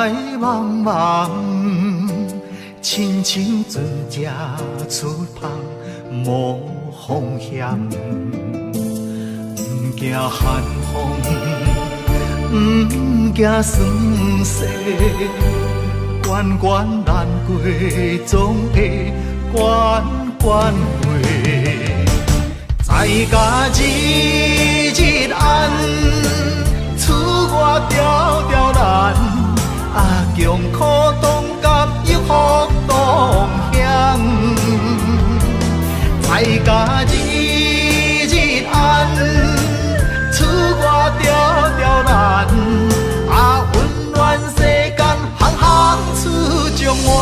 海茫茫，親像船隻出帆無風險，毋驚寒風，毋驚霜雪，關關難過總會關關過。在家日日安，出外條條難，啊，窮苦當甲有福同享。在家日日安，出外條條難，啊，溫暖世間，行行出狀元。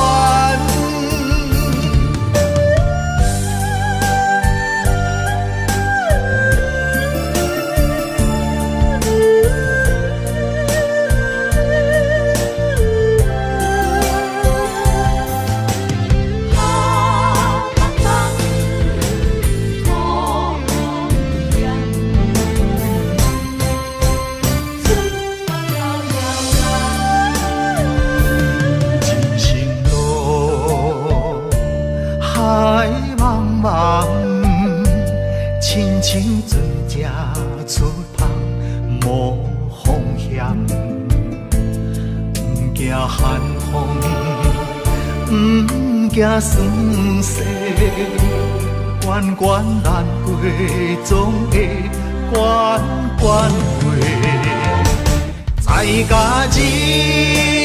人生路，海茫茫，親像船隻出帆無風險，毋驚寒風，毋驚霜雪，關關難過總會關關過。在家日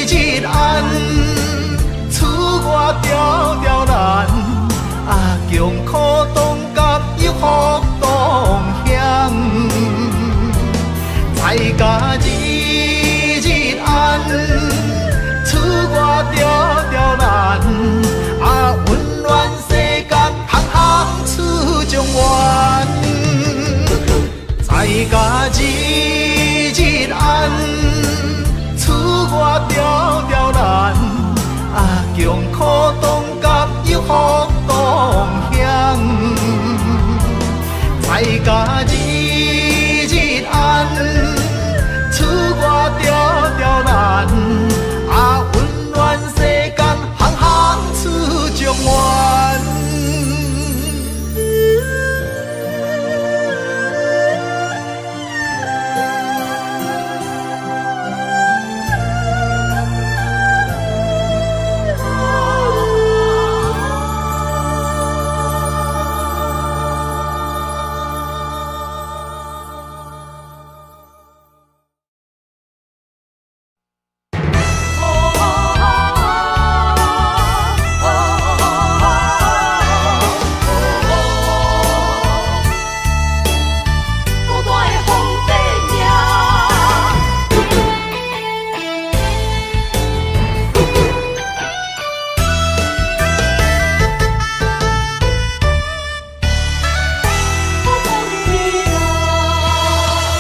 日安，出外條條難，啊，窮苦當甲有福同享。在家日日安，出外條條難，啊，溫暖世間，行行出狀元。在家日日安，出外條條難，啊，窮苦當甲有福同享。在家日日安，出外條條難，啊，溫暖世間，行行出狀元。孤單的皇帝命。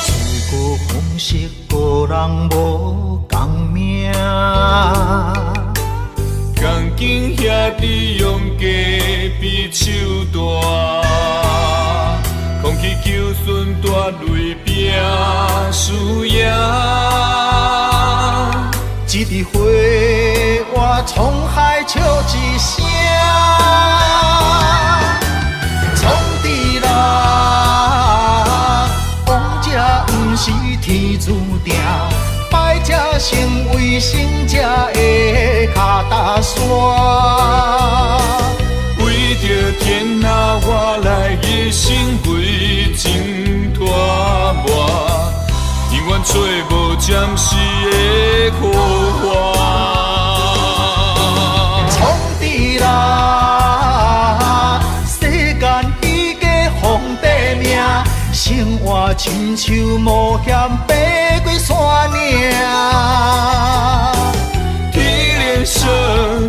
吹过风雪，个人无仝命。仝景兄弟用鸡比手大，空气求顺大雷拼输赢。一支花活沧海笑一声，创治人，王者毋是天注定，败者成为胜者的跤踏山。为著天下，我来一生为情拖磨，永远找无暂时的好花。创治人，世间已过皇帝命，生活亲像冒险爬过山岭。天连锁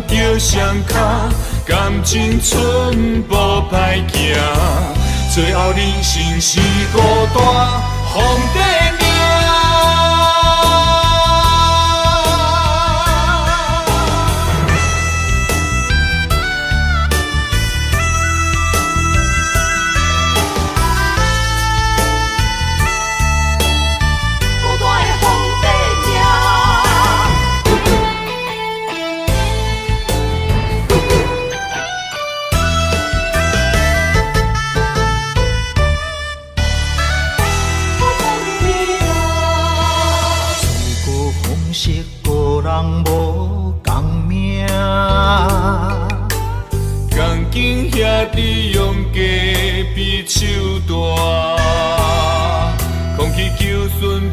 叫双跤，感情寸步歹行，最后人生是孤单，皇帝命。孤單的皇帝命。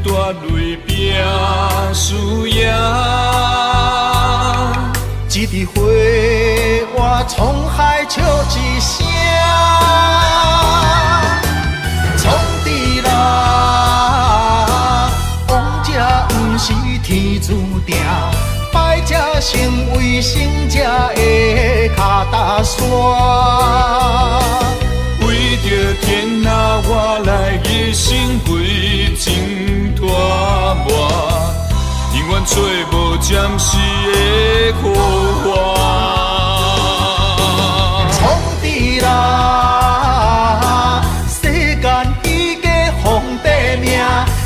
大泪拼输赢。一支花活沧海笑一声，创治啦，王者毋是天注定，败者成为胜者的跤踏山。为著天下，我来一生为情拖磨，永远找无暂时的火花。创治啦，世间已过皇帝命，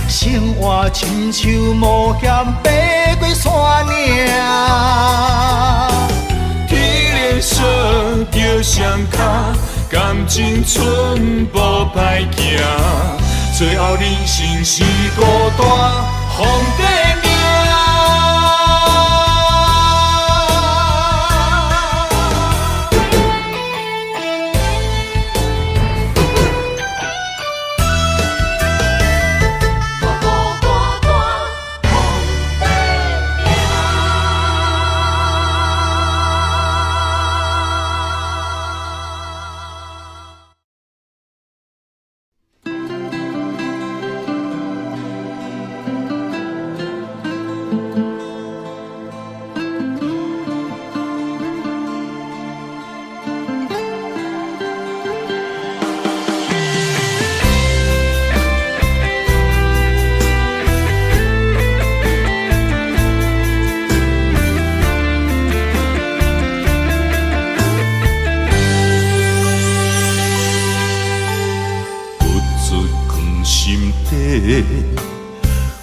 生活亲像冒险爬过山岭。天连锁著双跤，感情寸步歹行，最后人生是孤单，皇帝命。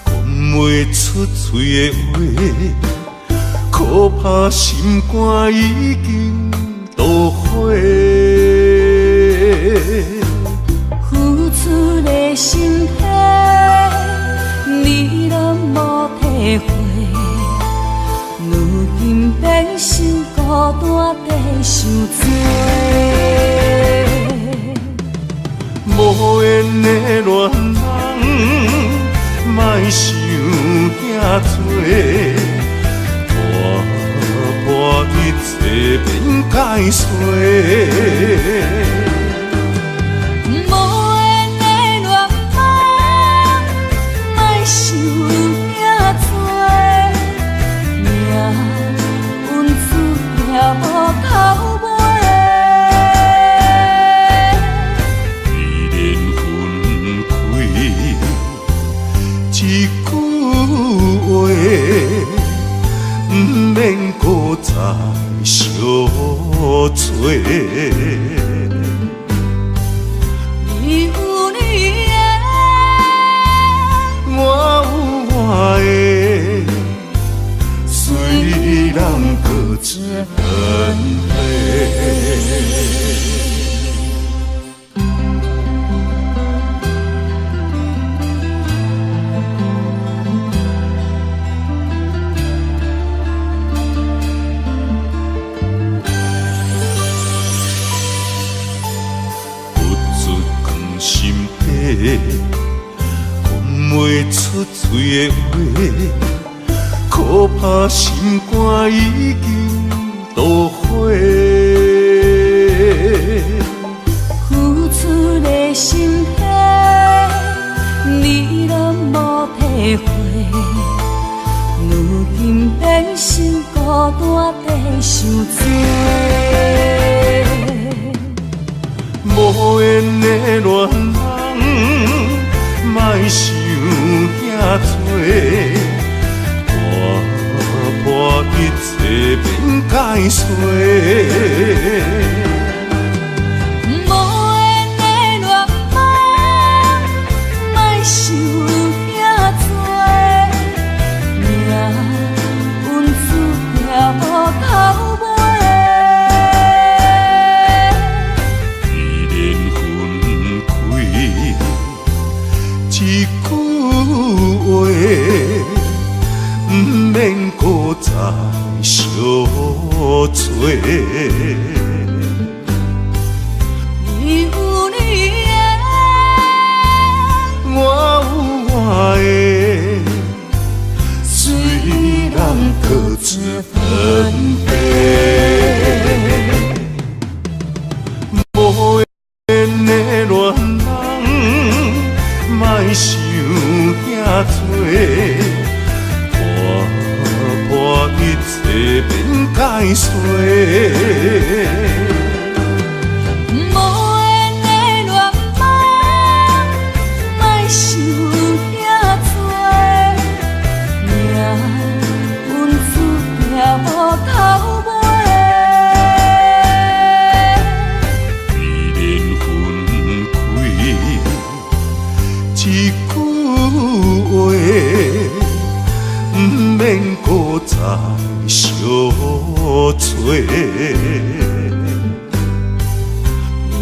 讲袂出嘴的话，可怕心肝已经落火。付出的心血，你拢无体会，如今变成孤单在受罪。无缘的恋人，莫想遐多，看破一切免解释。无缘的恋人，莫想遐多，命运注定无头尾。一句话，毋免阁再相找。你有你的，我有我的，虽然各自分飞。讲袂出嘴的话，可怕心肝已经落火。付出的心血，你拢无体会，如今变成孤单在受罪。无缘的恋人，莫想遐多，看破一切免解释。无缘的恋人，莫想遐多，命运注定无头尾。一句话，毋免阁再相找。你有你的，我有我的，多，看破一切免解说。无缘的恋梦，莫想遐多，命运注定无头尾。依然分开一句话，毋免阁再相揣。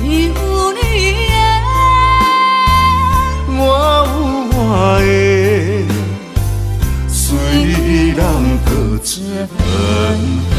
你有你的，我有我的，虽然各自分飞。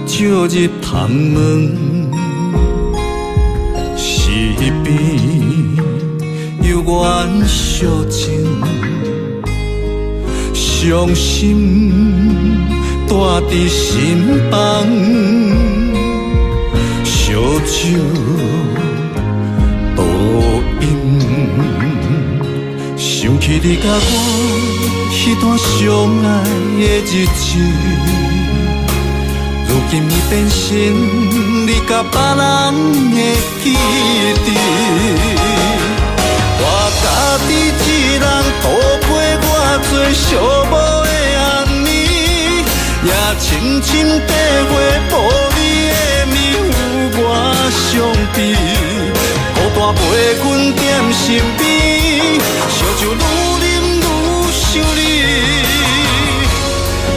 照入窗门，是边犹原惜情，伤心住伫心房，烧酒倒饮，想起你佮我彼段相爱的日子。如今已变成你佮别人的记忆，我家己一人度过偌济寂寞的暗暝，也深深体会无你的暝有偌伤悲。孤单陪阮踮身边，烧酒愈饮愈想你，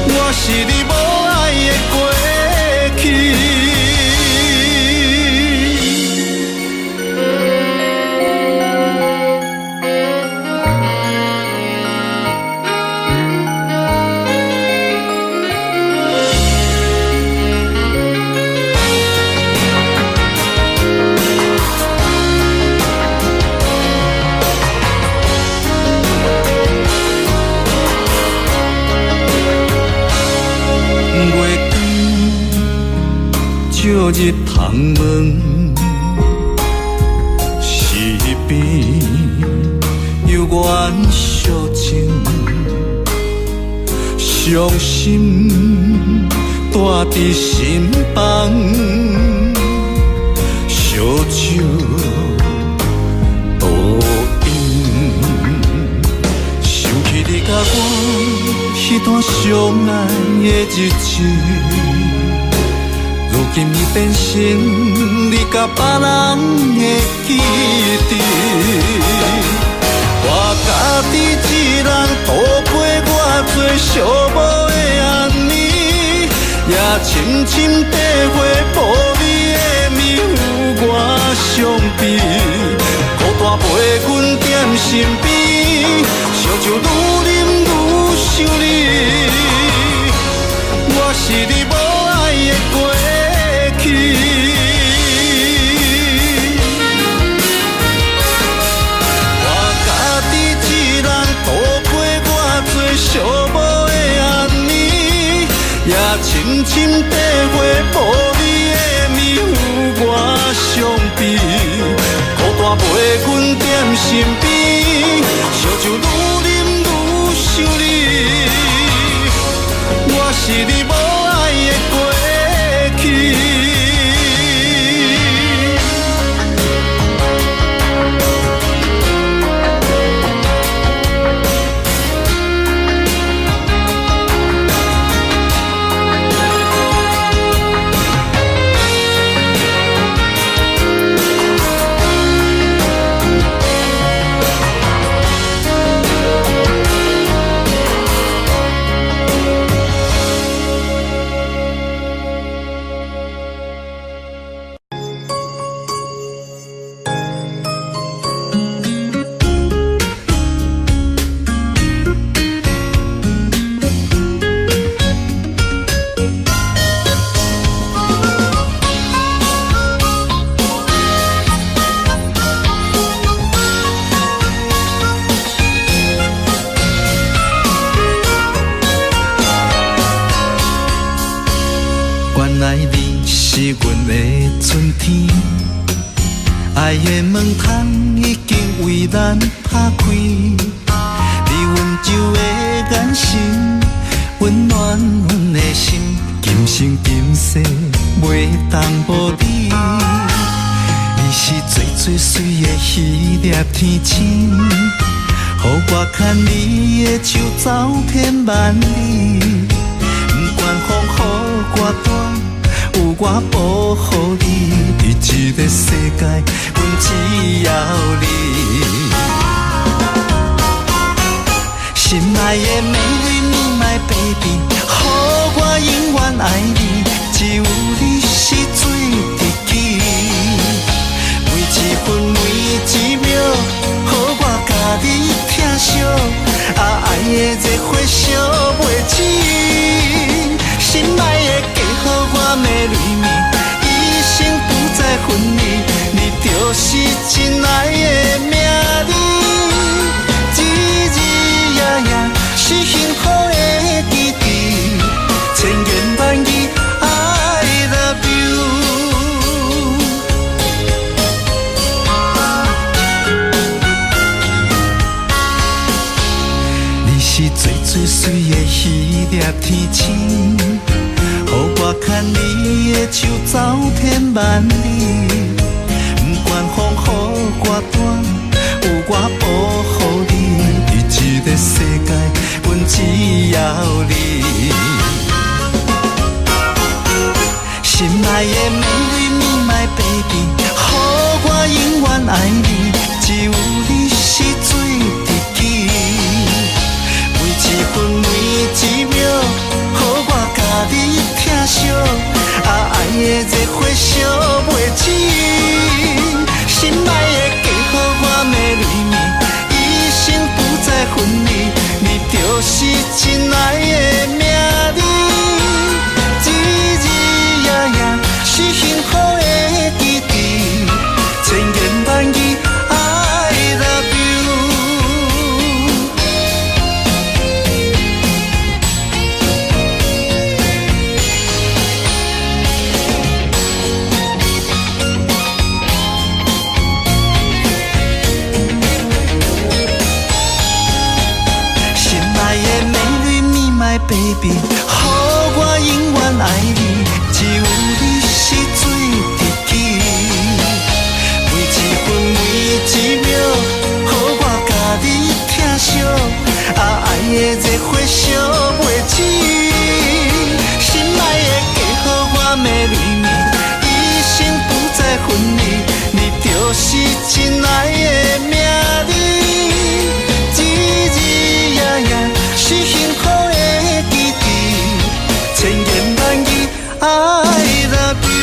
我是你无爱的过去。照入窗门，是边犹原惜情，伤心住伫心房，烧酒倒饮，想起你佮我彼段相爱的日子。如今已变成你佮别人的记忆，我家己一人度过偌济寂寞的暗暝，也深深体会无你的暝有偌伤悲。孤单陪阮踮身边，烧酒愈饮愈想你，我是你无爱的过去。我家己一人度过偌济寂寞的暗暝，也深深体会无你的暝有偌伤悲。孤单陪阮踮身边，烧酒愈饮愈想你，我是是你無愛的過去。原來你是阮的春天，愛的門窗已經為咱拍開。你溫柔的眼神，溫暖阮的心，今生今世袂當無你。你是最最媠的彼粒天星，予我牽你的手走遍萬里。不管風雨偌大，有我保護你。佇這个世界，阮只要你。心愛的美女，你 my baby，予我永遠愛你，只有你是最知己。每一分每一秒，予我共你疼惜，啊，愛的熱火燒袂止。心愛的嫁予我美女，一生不再分離，你就是真愛的名字。日日夜夜是幸福的基地，千言萬語 I love you。你是最最媠的彼粒天星，予我牽你的手走遍萬里。不管風雨偌大，有我保護你。佇這个世界，阮只要你。心愛的美女，你 my baby，予我永遠愛你，只有你是最知己。每一分每一秒，予我共你疼惜，啊，愛的熱火燒袂止。心愛的嫁予我美女，一生不再分離，你就是真愛的名字。日日夜夜是幸福的基地，千言萬語 I love you。心愛的美女，你 my baby，予我永遠愛你，只有你是最知己。每一分每一秒，予我共你疼惜，啊，愛的熱火燒袂止。心愛的嫁予我美女，一生不再分離，你就是真愛的名字。日日夜夜是幸福的基地，千言萬語 I love you。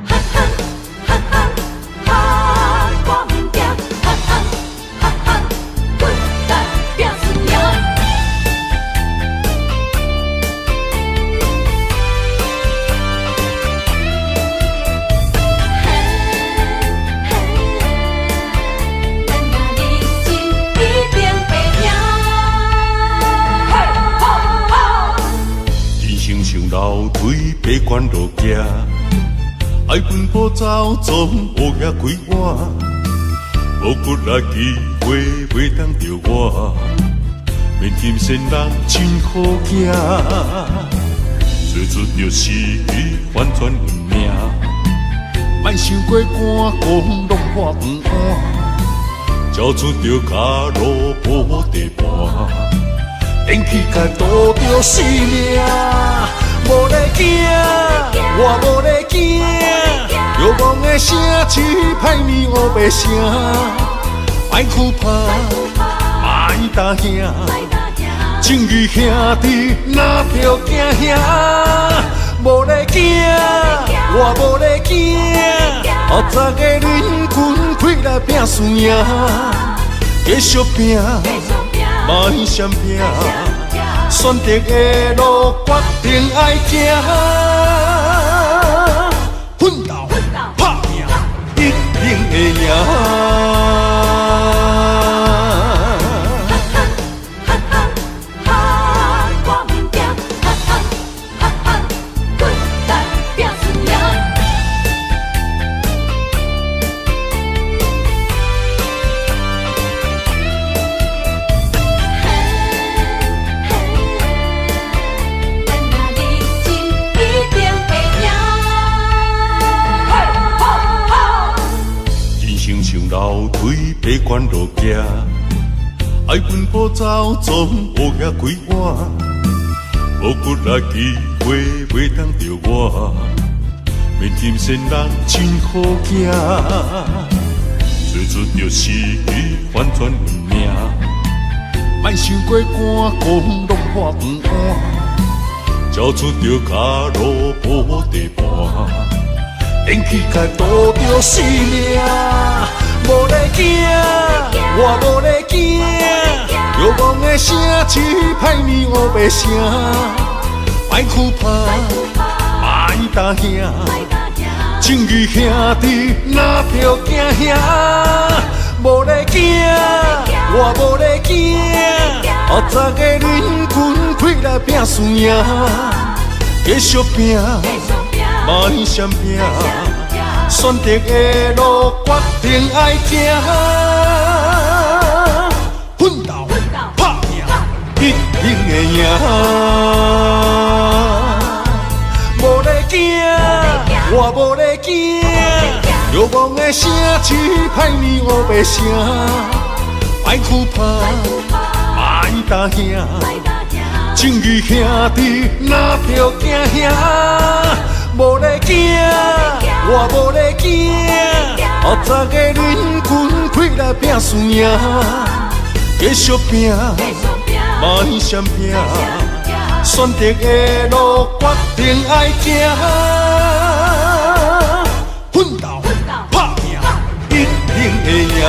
哈哈哈哈哈，樓梯爬懸落行，愛奔波走總烏夜規晚，無骨力機會袂當著我，免擔心人真好行，做出著時機反轉運命，莫想過趕工弄破飯碗，交出著跤路無地盤。電氣界賭著性命，無咧驚，我無咧驚。欲望的城市歹暝烏白聲，莫惧怕，莫担惊，正義兄弟若著驚嚇，無咧驚，我無咧驚。後十个忍軍開來拼輸贏，繼續拼。莫相拼，選擇的路決定愛行，奮鬥拍拼一定會贏。樓梯爬懸落行，愛奔波走總烏夜規晚，無骨力機會袂當著我，免擔心人真好行，做出著時機反轉運命，莫想過趕工弄破飯碗，交出著跤路無地盤，電氣界賭著性命。無咧驚，我無咧驚。欲望的城市歹暝烏白聲，莫惧怕，莫担惊，正義兄弟若著驚嚇，無咧驚，我無咧驚。後十个忍軍開來拼輸贏，繼續拼，莫相拼。選擇的路決定愛行，奮鬥拍拼一定會贏。無咧驚，我無咧驚。欲望的城市歹暝烏白聲，莫惧怕，莫担惊，正義兄弟若著驚嚇，無咧驚。我無咧驚，後十个忍軍開來拼輸贏，繼續拼，莫相拼，選擇的路決定愛行，奮鬥拍拼一定會贏。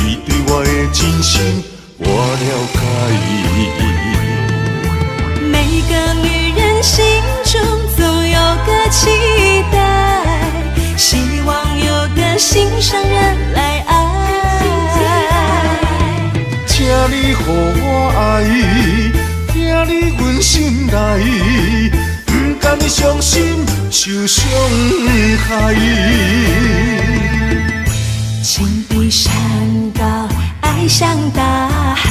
你對我的真心，我了解。每個女人心中總有個期待，希望有個心上人來愛。請你予予我愛，疼你阮心內，不甘傷心受傷害。情比山高，愛像大海，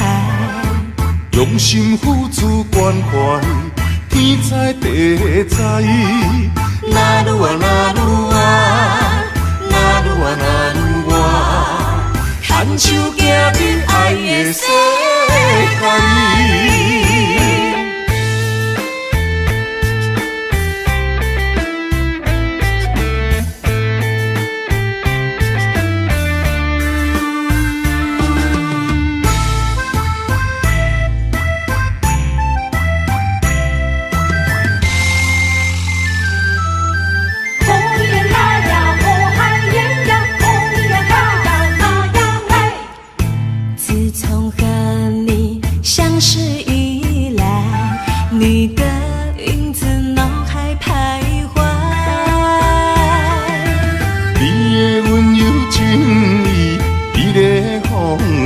用心付出關懷，天知地知。若愈啊若愈啊，若愈啊若愈我，牽手行入愛的世界。你的影子腦海徘徊，你的溫柔情意，你的風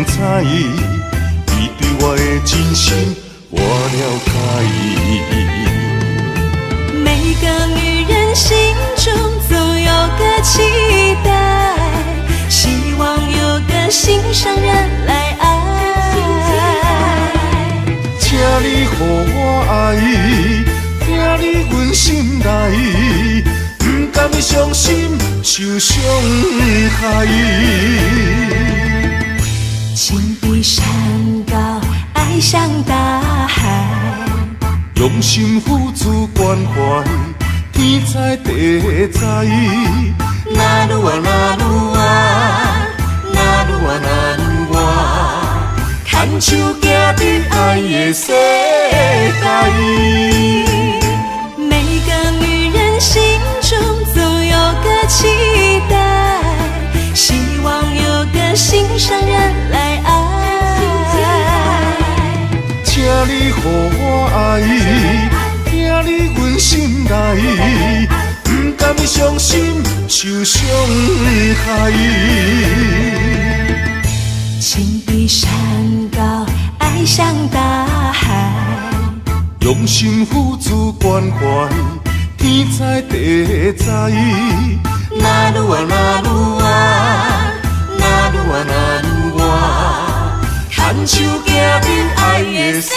采，你對我的真心，我了解。每個女人心中總有個期待，希望有個心上人來愛。請你予我愛，疼你阮心內，不甘傷心受傷害。情比山高，愛像大海，用心付出關懷，天知地知。若愈啊若愈啊，若愈啊若愈我，牽手行入愛的世界。每個女人心中總有個期待，希望有個心上人來愛。請你予我愛，疼你阮心內，不甘傷心受傷害。情比山高，愛像大海，用心付出關懷，天知地知。若愈啊若愈啊，若愈啊若愈我，牽手行入愛的世界。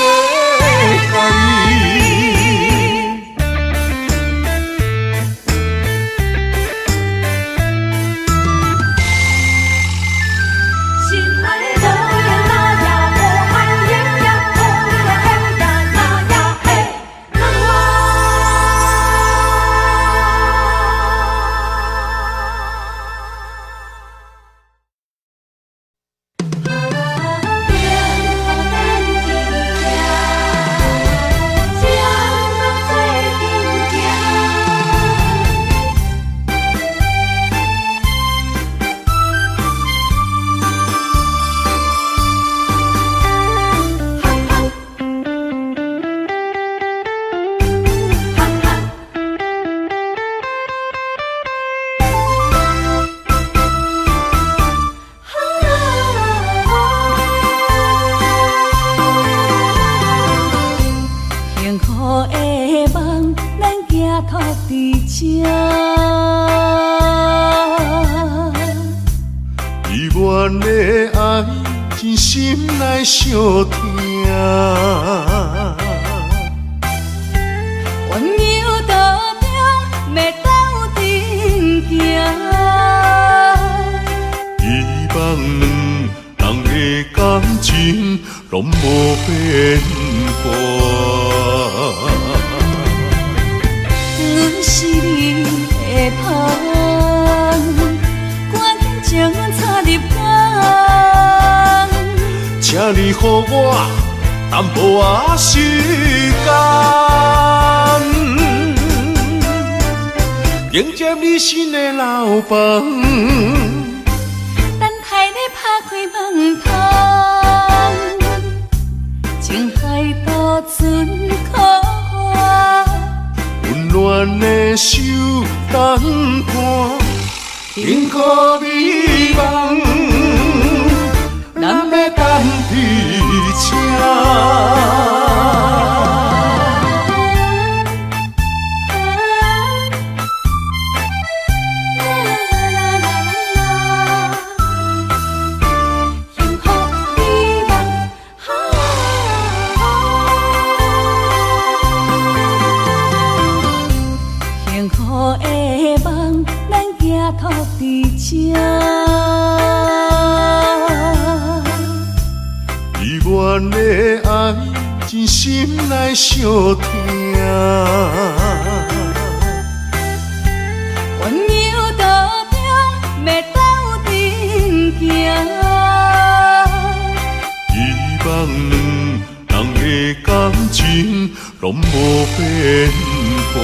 迎接你新的楼房，等待你拍开门窗，情海渡船苦岸，温暖的手等伴，幸福美梦，咱要等伫这。這。阮的爱真心来相疼，鸳鸯道中欲斗阵行，希望两人的感情拢无变化。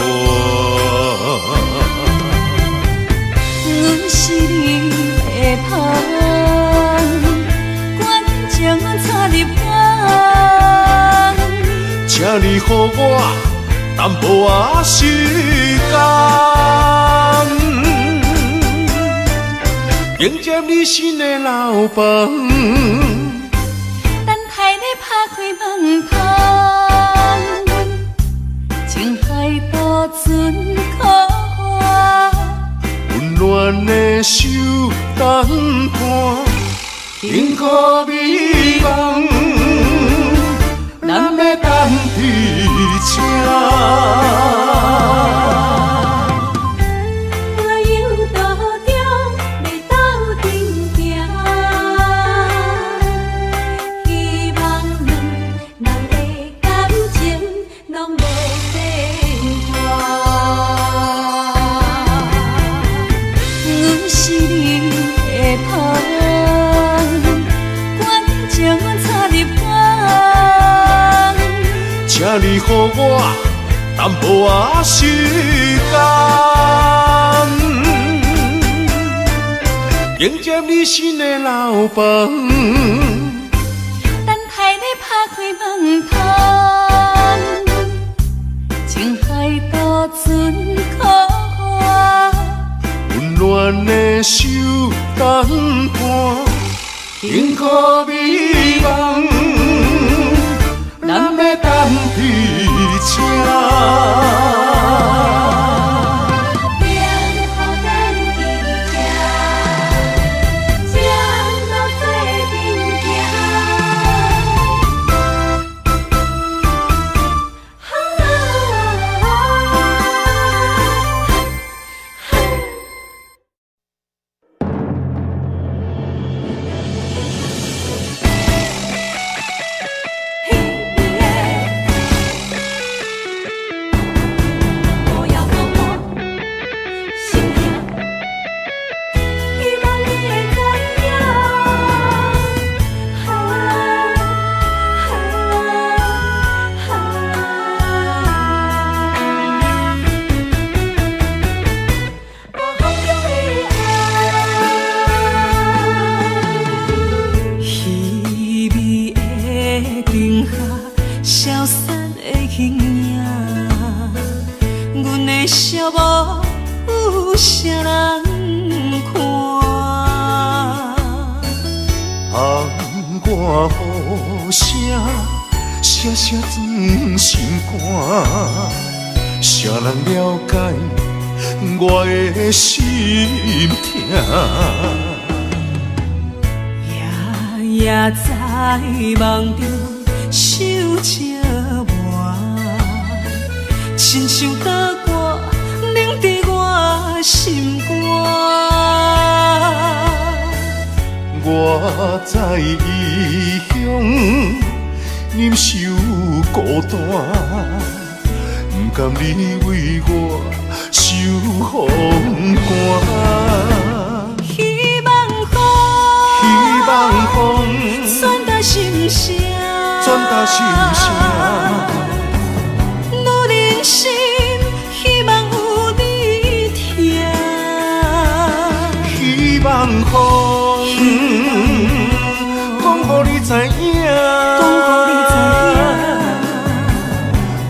阮是你的芳，关情插入肝，请你予我淡薄仔时间，迎接你新的楼房，等待你拍开门窗，情海渡船苦岸，温暖的手同伴，幸福美梦，咱欲等伫这。鸳鸯道中欲斗阵行，希望两人的感情拢无变化。阮是你的芳，关情插入肝，请你予我淡薄仔时间，迎接你新的楼房，等待你拍开门窗，情海渡船苦岸，温暖的手同伴，幸福美梦，咱欲等伫这。心痛，夜夜在梦中受折磨，亲像刀割冷伫我心肝。我在异乡忍受孤单，不甘你为我受风寒。希望风，希望风，传达心声，传达心声。女人心，希望有你疼。希望风，讲予你知影，讲予你知影。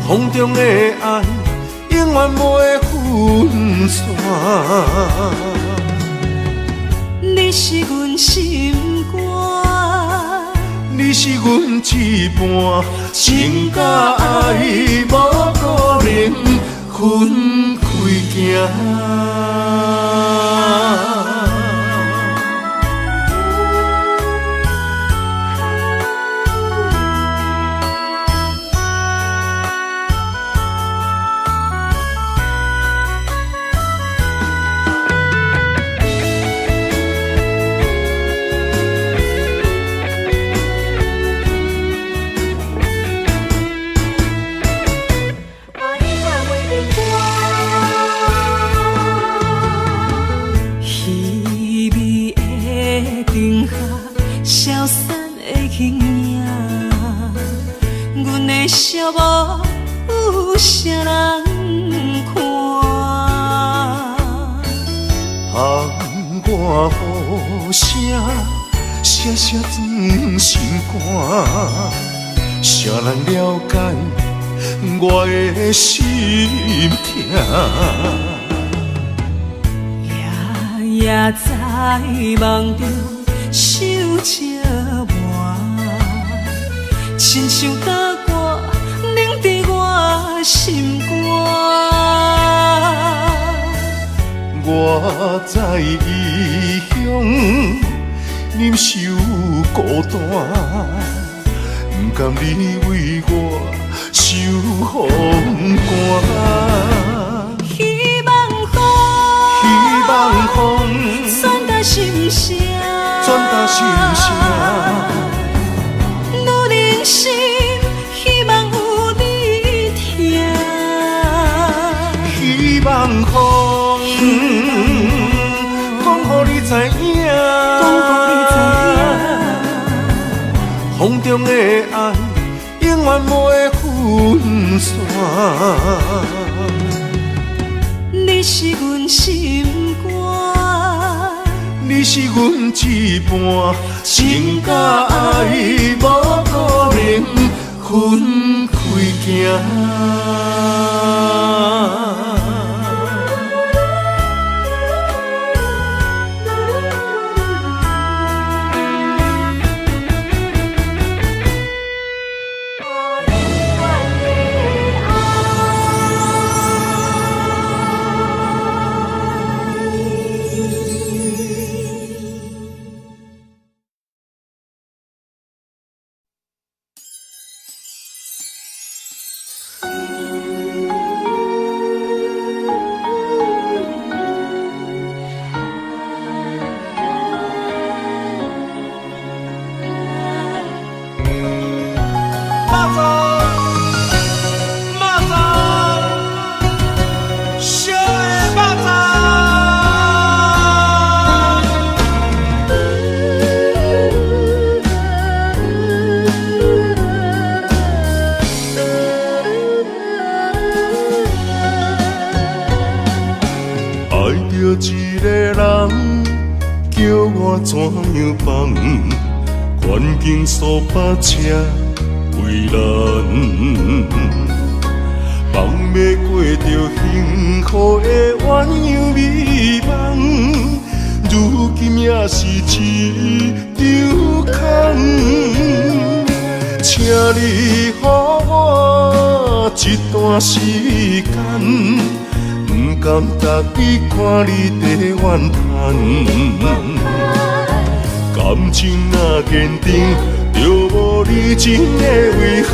风中的爱永远袂分散。你是阮心肝，你是是阮一半，情佮爱无可能分開行。寂寞有啥人看？窗外雨声，声声钻心肝，谁人了解我的心痛？夜夜在梦中受折磨，亲像刀割冷伫我心肝。我在异乡忍受孤单，不甘你为我受风寒。希望风，希望风，传达心声，传达心声。女人心，希望有你听。希望风，讲予你知影，讲予你知影，风中的爱永远袂分散。你是阮心肝，你是阮一半，情佮爱无可能分開行。怎样放？环境数百车为难，放袂过著幸福的鸳鸯美梦，如今也是一场空。请你予我一段时间，不甘逐日看你在怨叹。感情若坚定，就无离情的遗憾。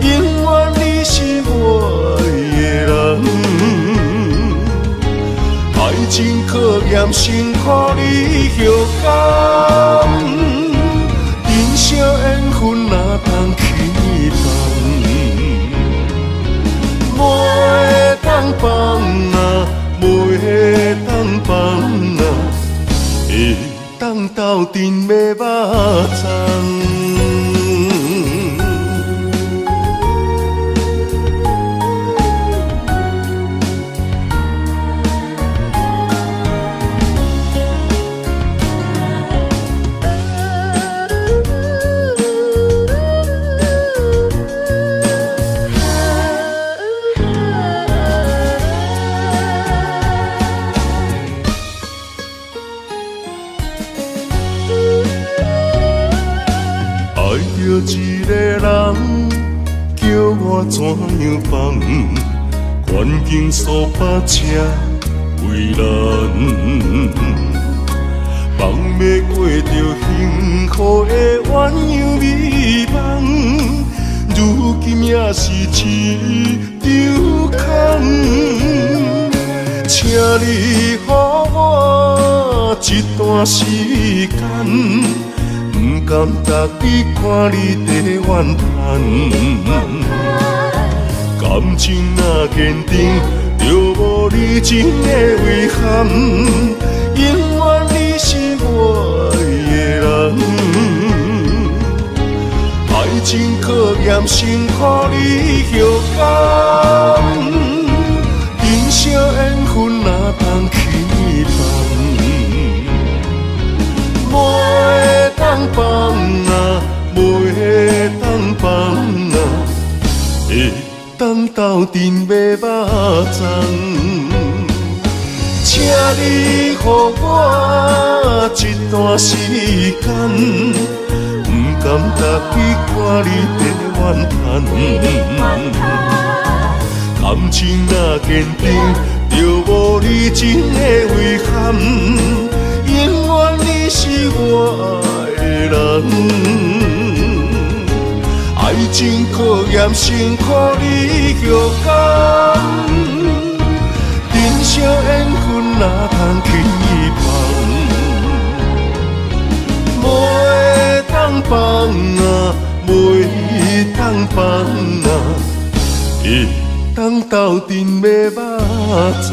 永远你是我爱的人，爱情考验辛苦你休工，珍惜缘分哪通轻易放？袂当放啊，袂当放啊，会当斗阵欲肉粽。人，叫我怎样放？环境所迫这为难，放袂过著幸福的鸳鸯美梦，如今也是一场空。请你予我一段时间，不甘逐日看你在怨叹。感情若坚定，就无离情的遗憾。永远你是我爱的人，爱情考验辛苦你休工，珍惜缘分哪通轻易放？袂当放啊，袂当放啊，会当斗阵欲肉粽。请你予我一段时间，不甘逐日看你在怨叹。感情若坚定，就无离情的遗憾。永远你是我爱的人，爱情考验辛苦你休工，珍惜缘分哪通轻易放？袂当放啊，袂当放啊，会当斗阵欲肉粽。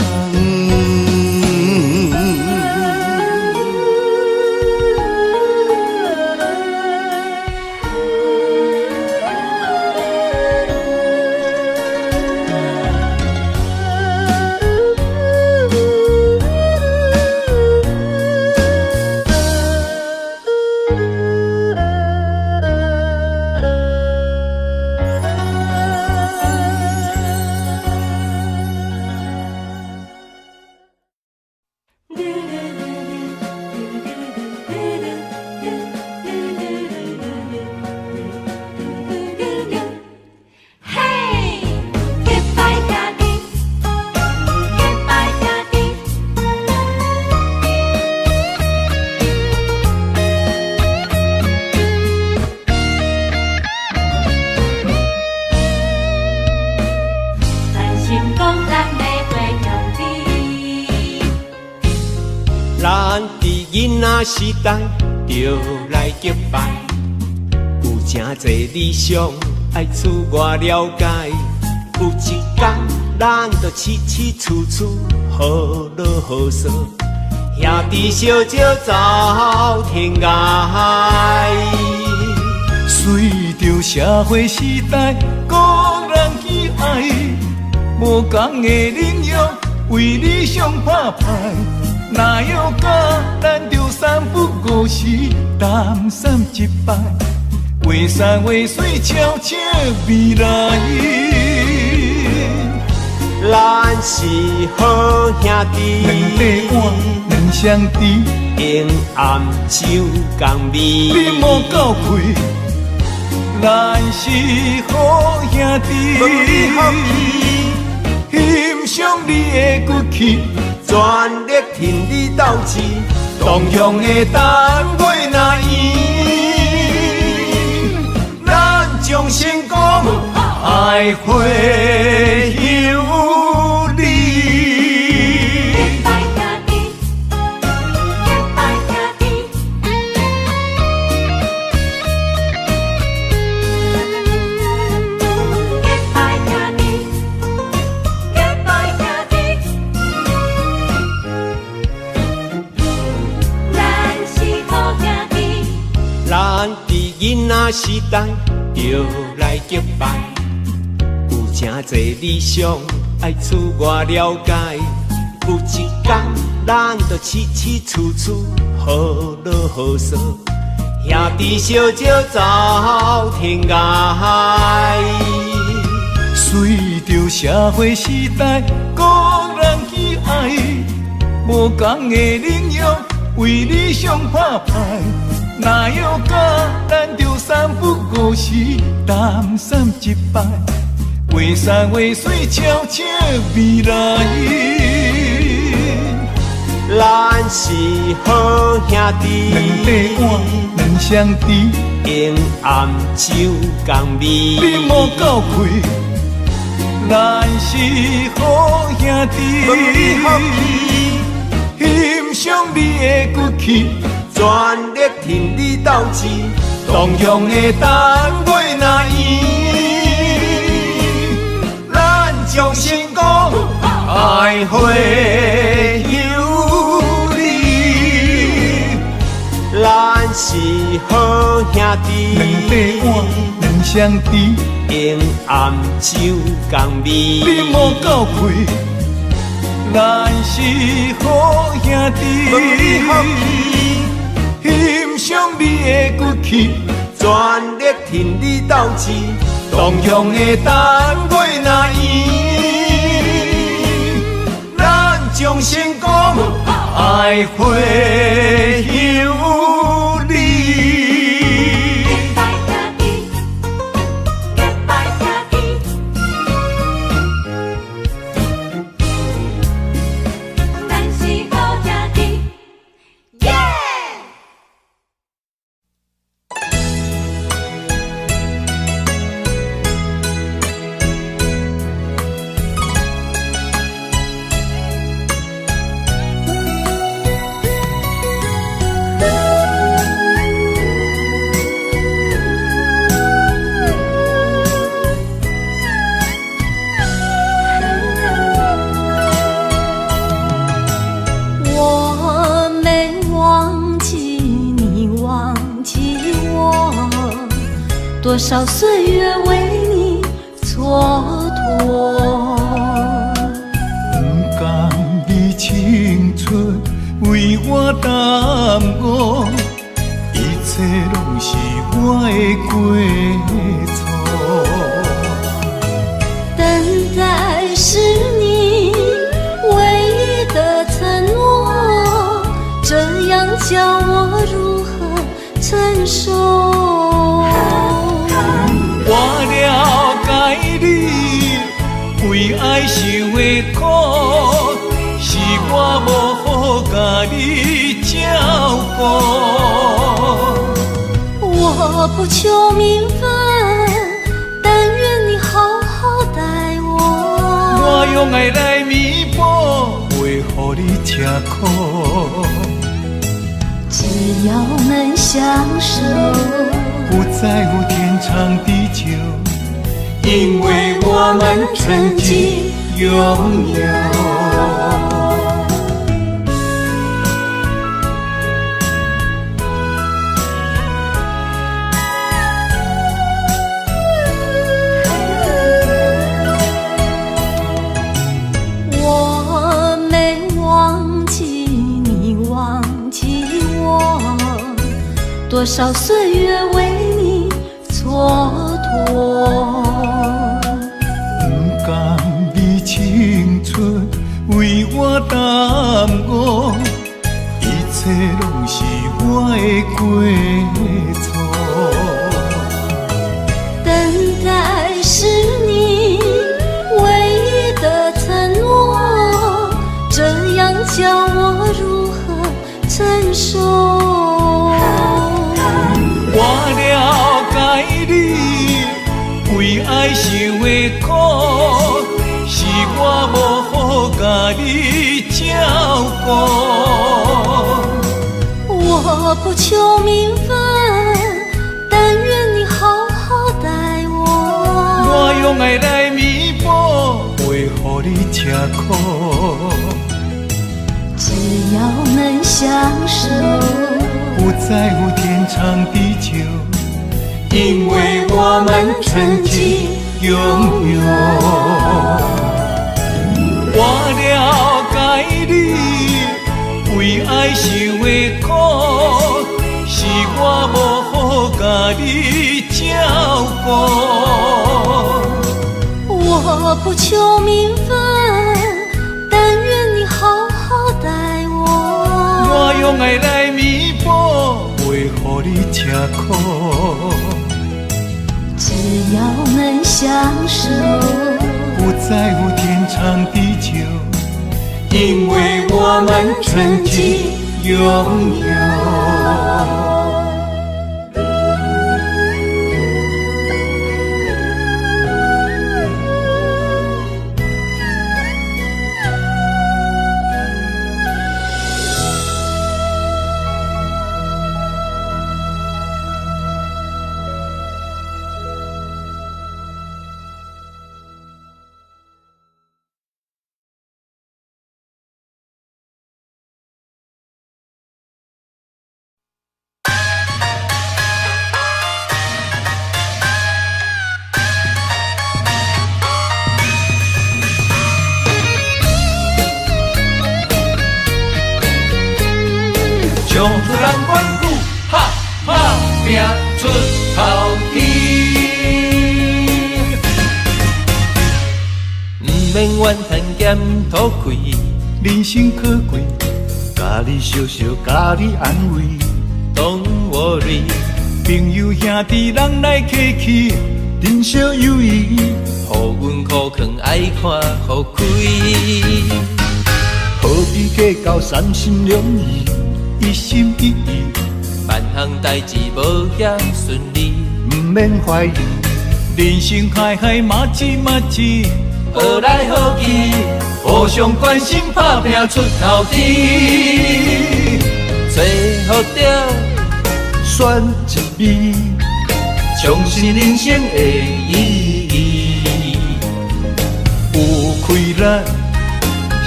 时代就来结拜，有真济理想爱自我了解。有一天咱就起起处处好落好说，兄弟相招走天涯。随著社会时代，各人去爱，无仝的领域，为理想打拼。若要甲咱就三不五时担心一摆，话山话水悄悄未来。咱是好兄弟，两块碗两双匙，永暗酒共味。你莫够气，咱是好兄弟，欣赏你的骨气。全力挺你斗志，同乡的单月若圆，咱将成功爱会有你。咱伫囡仔时代就来结拜，有真济理想爱自我了解。有一天咱就起起处处好落好说，兄弟相招走天涯。随著社会时代，各人去爱，无仝的领域，为理想打拼。若有假，咱就三不五时担心一摆，话山话水悄悄未来。咱是好兄弟，两块碗两双匙，用暗酒共味。你莫够气，咱是好兄弟，欣赏你的骨气，全力挺你斗志，同乡的等月若圆，咱将成功爱回乡里。咱是好兄弟，两块碗两双匙，用暗酒共味。你莫够气，咱是好兄弟，欣赏你的骨气，全力挺你斗志，同乡的等月若圆，咱将成功爱回乡里。咱是好兄弟，耶！我没忘记你，忘记我，多少岁月为你蹉跎。不甘你青春为我耽误，一切拢是我的过错。等待是你唯一的承诺，这样叫我如何承受？我了解你为爱受的苦，是我无好共你照顾。我不求名分，但愿你好好待我。我用爱来弥补，袂予你吃苦。只要能相守，不在乎天长地久，因为我们曾经拥有。我没忘记你，忘记我，多少岁月为你蹉跎。不甘你青春为我耽误，一切拢是我的过错。等待是你唯一的承诺，这样叫我如何承受？我了解你为爱受的苦，是我无好共你照顾。我不求名分，但愿你好好待我。我用爱来弥补，袂予你吃苦。只要能相守，不在乎天长地久，因为我们曾经拥有。我了解你为爱受的苦，是我无好共你照顾。我不求名分，但愿你好好待我。我用爱来弥补，袂予予你吃苦。只要能相守，不在乎天長地久，因為我們曾經擁有。衝出難關，呼哈打拼出頭天。毋免怨叹兼吐氣，人生可貴，共你相惜，共你安慰。 Don't worry，朋友兄弟人來客氣，珍惜友誼，予阮苦囥愛看予開。何必計較三心兩意，一心一意，萬項代誌無遐順利，毋免懷疑。人生海海嘛一嘛一，學來學去，互相關心打拼出頭天。找予著，選一味，重拾人生的意義。有氣力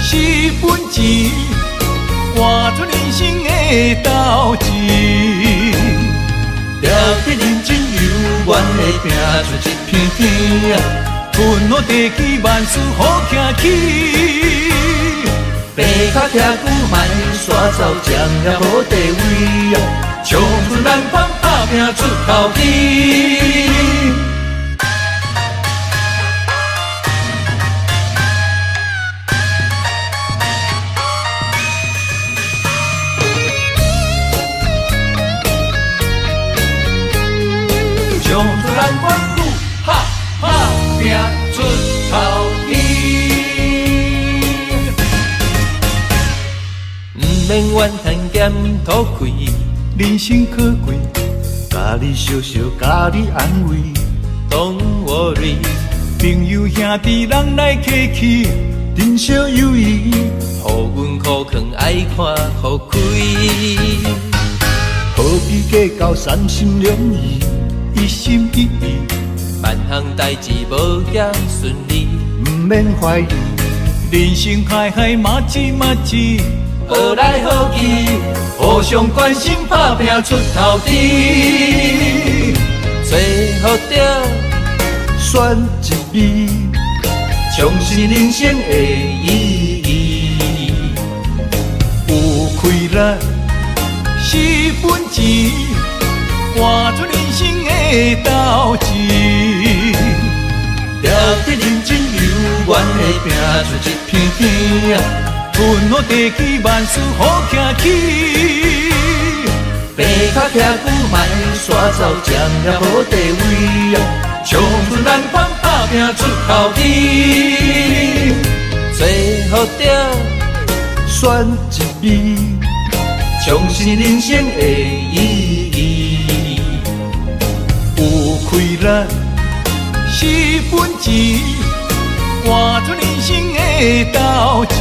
是本錢，活出人生的鬥志。定得認真猶原會拼出一片天。天好地基，萬事好徛起。爬較徛久，莫煞走，占了好地位。衝出難關，打拼出頭天。衝出難關，呼哈打拼出頭天。毋免怨叹兼吐氣，人生可貴，共你相惜，共你安慰。 Don't worry，朋友兄弟人來客氣，珍惜友誼，予阮苦囥愛看予開。何必計較三心兩意，一心一意，萬項代誌無遐順利，毋免懷疑。人生海海嘛一嘛一，學來學去，互相關心打拼出頭天。找予著，選一味，重拾人生的意義。有氣力是本錢，活出人生的鬥志。定得認真猶原會拼出一片天。天好地基，萬事好徛起。爬較徛久，莫煞走，占了好地位。衝出難關，打拼出頭天。找予著，選一味，重拾人生的意義。有氣力是本錢，活出人生的鬥志。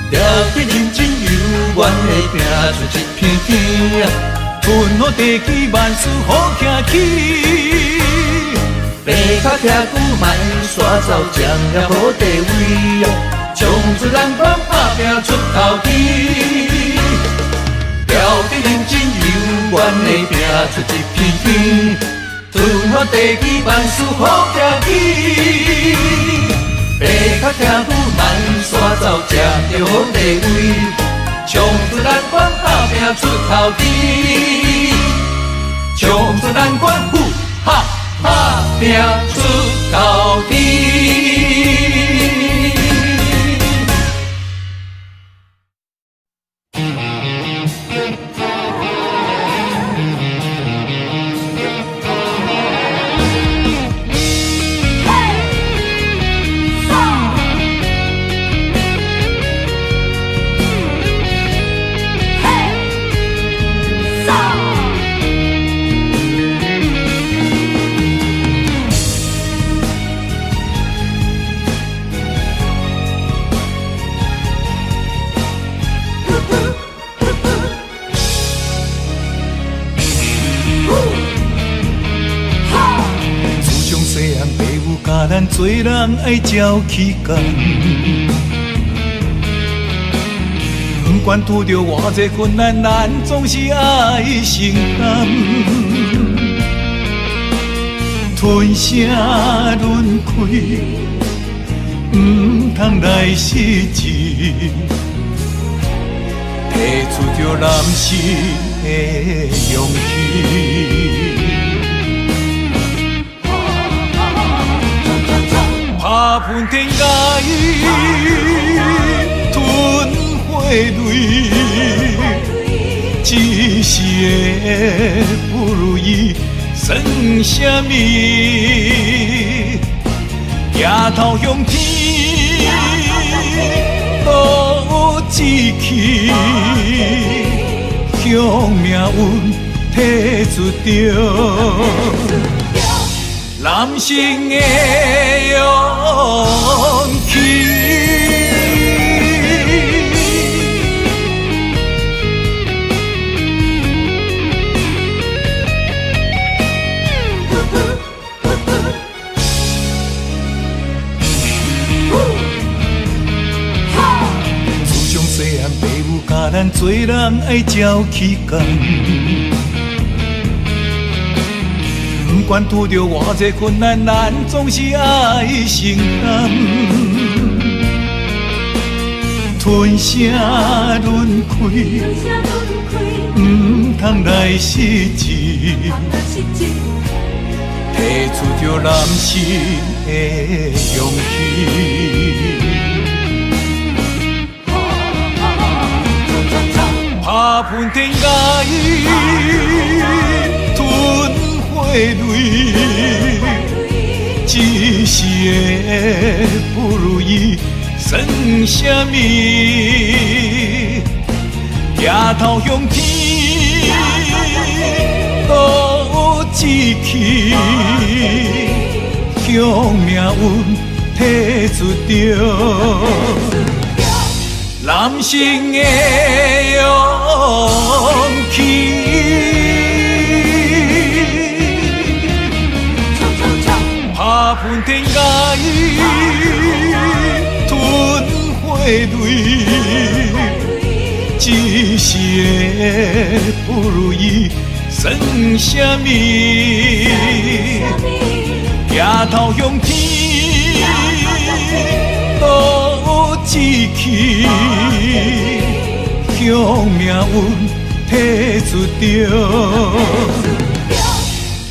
定得認真猶原會拼出一片天。天好地基，萬事好徛起。爬較徛久，莫煞走，占了好地位。衝出難關，打拼出頭天。定得認真猶原會拼出一片天。天好地基，萬事好徛起。爬較徛久，莫煞走，占著好地位。衝出難關，打拼出頭天。衝出難關，呼哈打拼出頭天。细汉，爸母教咱做人爱照起工。不管拄著偌济困难，咱总是爱承担。吞声忍气，毋通来失志，提出著男士的勇气。拍喷天涯，吞血泪，一时的不如意算啥物？抬头向天，落有志气，向命运提出著男性的勇气。自从细汉，爸母教咱做人爱照起工。不管拄著偌济困难，咱总是爱承担。吞声忍气，毋通来失志，提出著男士的勇气。拍喷天涯，吞血泪，一时的不如意算啥物？抬头向天，落有志气，向命运提出著男性的勇气。拍喷天涯，吞血泪，一时的不如意算啥物？抬头向天，落有志气，向命运提出著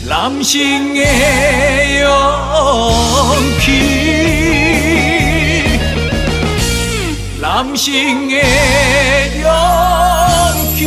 男性的勇气，男性的勇气。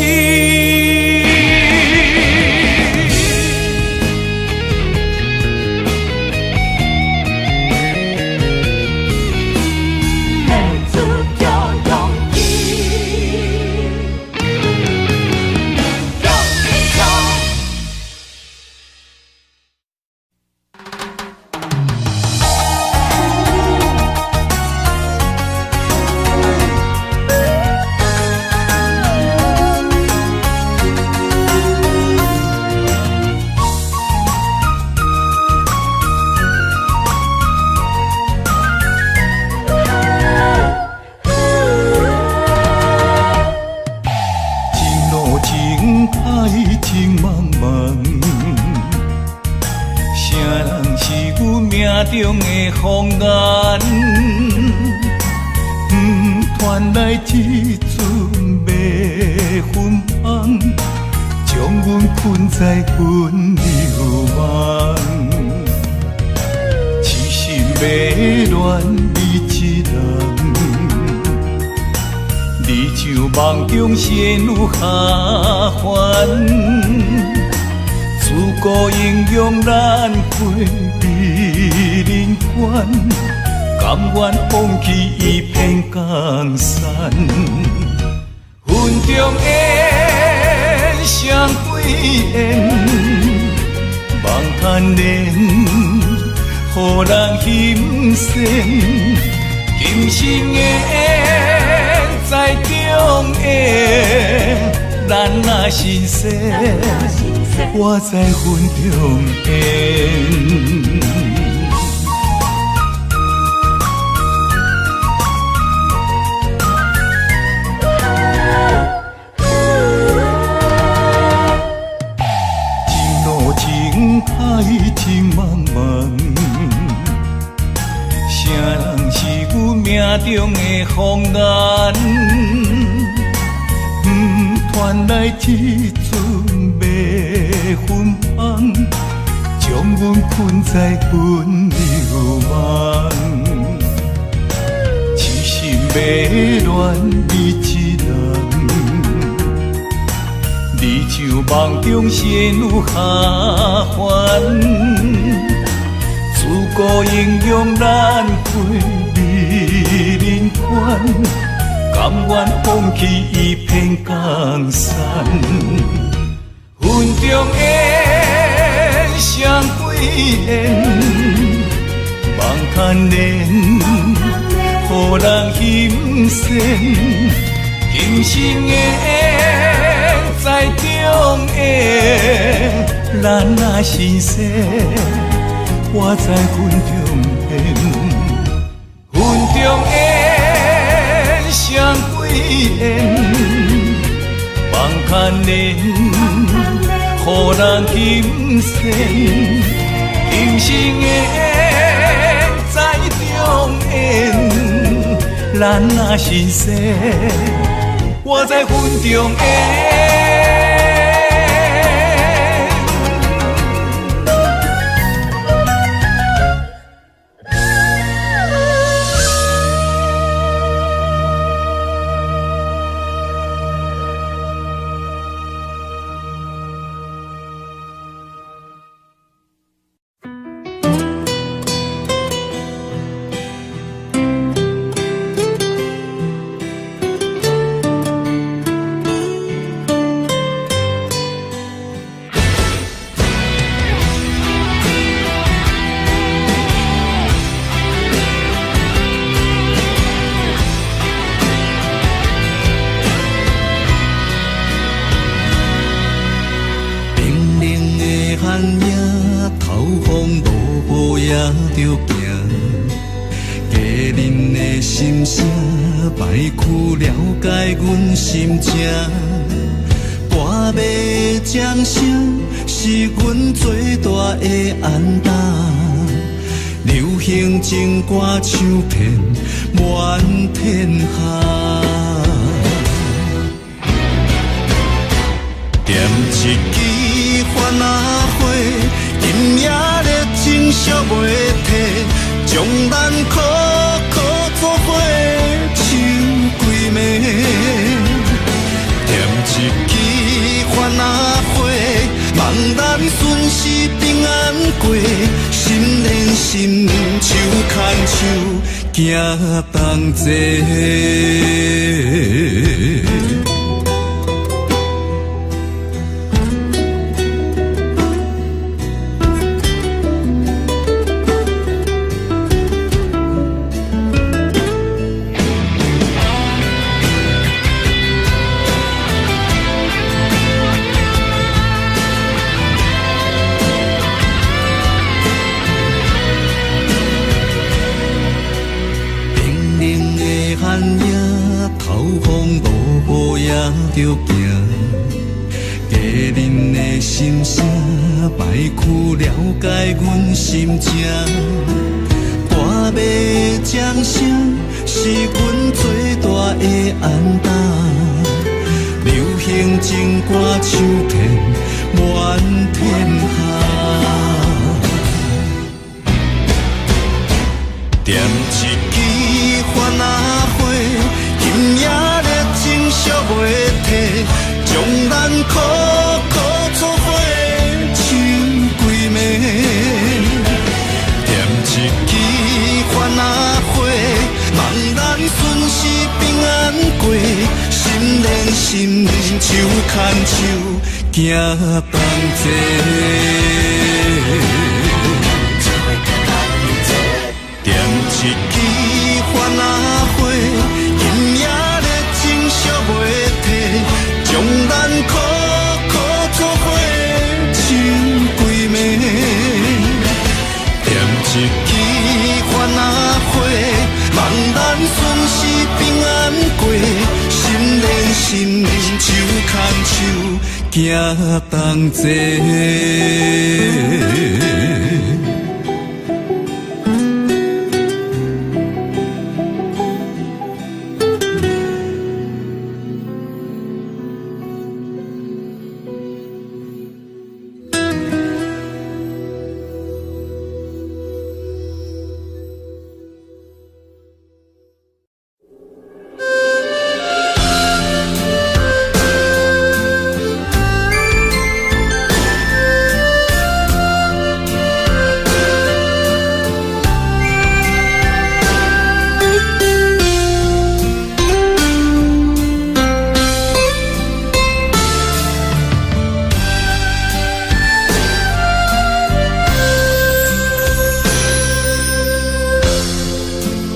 中的风眼，传来这阵袂芬芳，将阮困在温柔梦。痴心迷恋你一人，你像梦中仙女下凡，自古英雄难过人间，甘愿放弃一片江山。云中雁，双对缘，梦牵连，予人心酸。今生缘再重演，咱若神仙，我在云中缘。中的风眼，传来一阵袂芬芳，将阮困在温柔梦。痴心迷恋你一人，你像梦中仙女下凡，自古英雄难过美人关，甘愿放弃一片江山。云中雁，双归雁，梦牵连，予人心酸。今生缘再重演，咱若心死，我在云中雁。云中雁，双归雁，梦牵连，予人心酸。今生缘再重演，咱若心死，我在云中雁。情歌唱遍满天下，点一支番仔花，今夜热情烧袂退，将咱苦苦做伙唱规暝。点一支番仔花，望咱顺时平安过。心连心，手牵手，行同齐。着行，家人的心声，莫去了解阮心情。半暝钟声是阮最大的安胆，流行情歌唱遍满天下。点一支番仔花，今夜热情烧袂退，将咱苦苦做伙唱规暝。点一支番仔花，望咱顺时平安过，心连心，手牵手，行同齐。点一支番仔花，今夜热情烧袂退，将咱苦苦做伙唱规暝。点一支番仔花，望咱顺时平安过，心连心，手牵手，行同齐。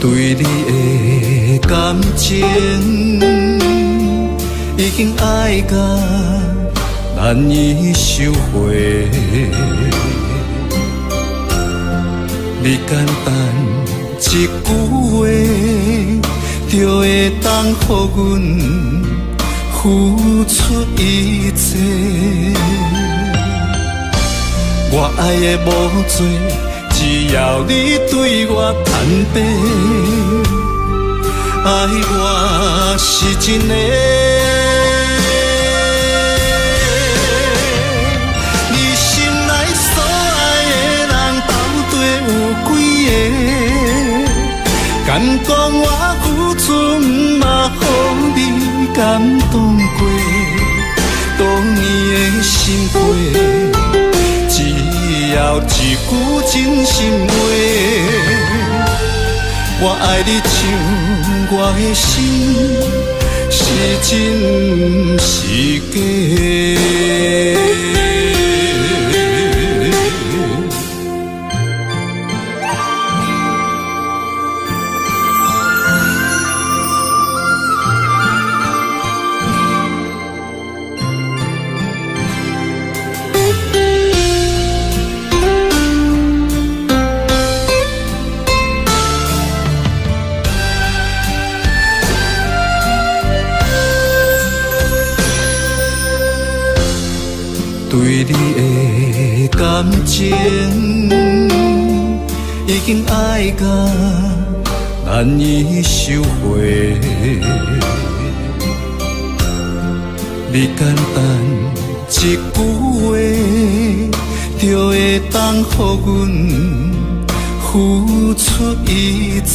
對你的感情已經愛甲難以收回。你簡單一句話，就會當予阮付出一切。我愛的無多，只要你對我坦白，愛我是真的。你心內所愛的人到底有幾个？敢講我付出嘛予你感動過，多年的心花，只要一句真心話，我愛你像我的心是真是假。對你的感情已經愛甲難以收回。你簡單一句話，就會當予阮付出一切。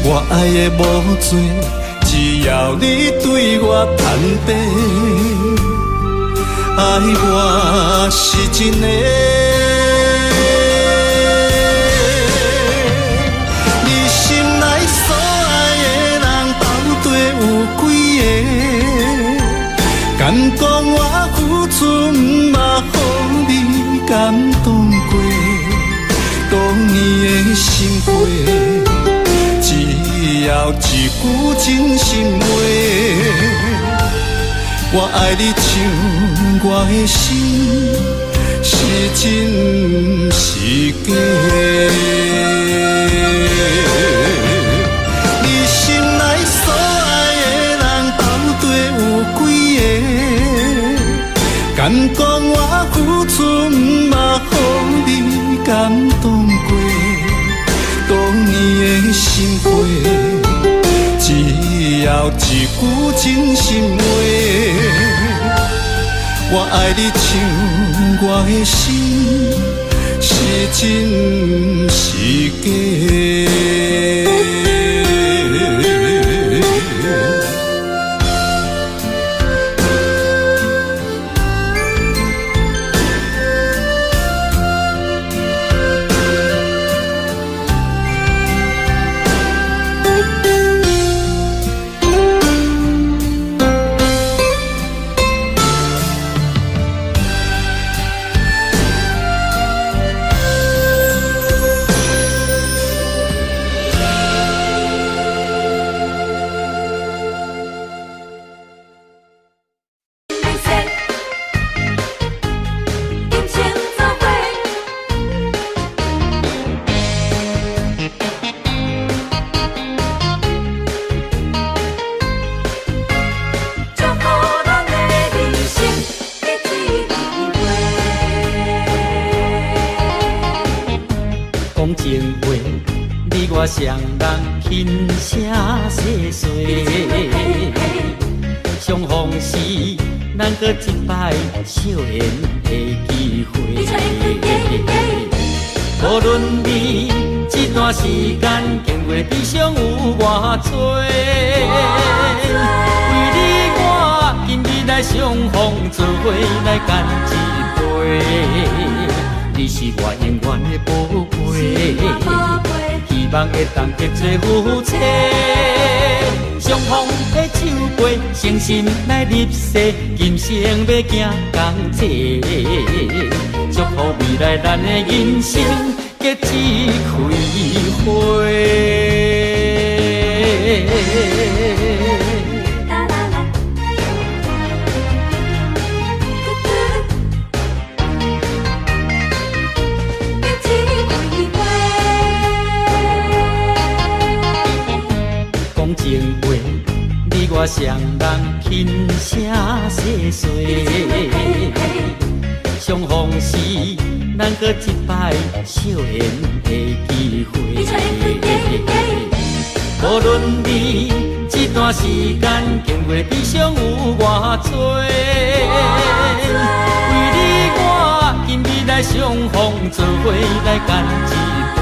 我愛的無多，只要你對我坦白，愛我是真的。你心內所愛的人到底有幾个？敢講我付出嘛予你感動過，多年的心花，只要一句真心話，我愛你像我的心是真是假。你心內所愛的人到底有幾个？敢講我付出嘛予你感動過，多年的心花，只要一句真心話，我愛你像我的心是真是假。双人轻声细说，相逢时咱阁一摆相缘的机会。无论你这段时间经过悲伤有偌多，为你我今日来相逢，做伙来干一杯。你是我永远的宝贝，希望会当结做夫妻。相逢的酒杯，诚心来立誓，今生欲行仝齐。祝福未来咱的人生，结结一开花。讲情话，你我双人轻声细细，相逢时咱阁一摆相缘的机会。无论你这段时间经过悲伤有偌多，为你我今日来相逢，做伙来干一杯。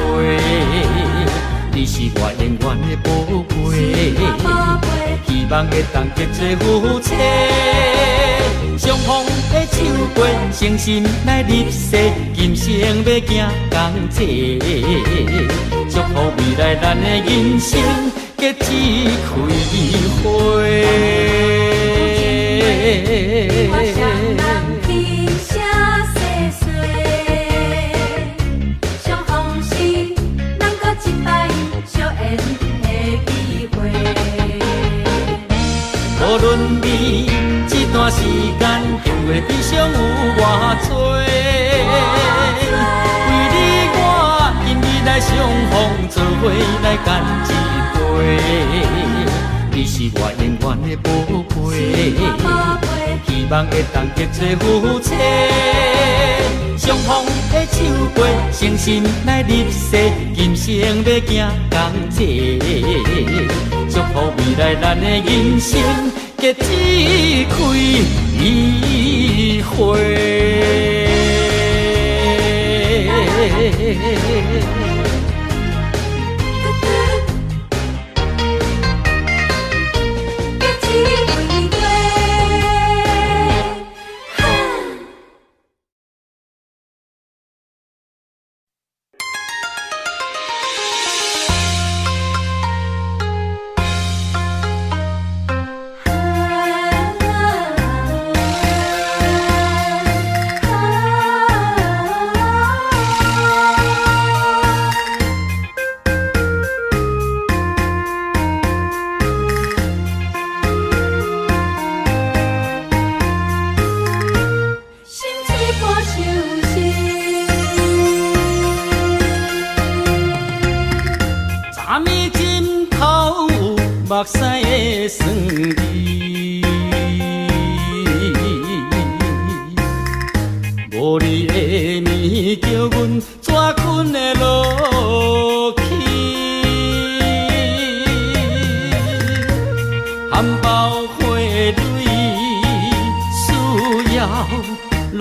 你是我永远的宝贝，希望会当结做夫妻。相逢的手过，诚心来立誓，今生欲行仝齐。祝福未来咱的人生结一开花。相逢时，咱阁一摆相缘的机会。无论你这段时间经过悲伤有偌多，为你我今日来相逢，做伙来干一杯。你是我永远的宝贝，希望会当结做夫妻。相逢的手过，诚心来立誓，今生欲行仝齐。祝福未来咱的人生结一开花。目屎的酸味，无你的暝叫阮怎睏会落去？含苞花蕊需要露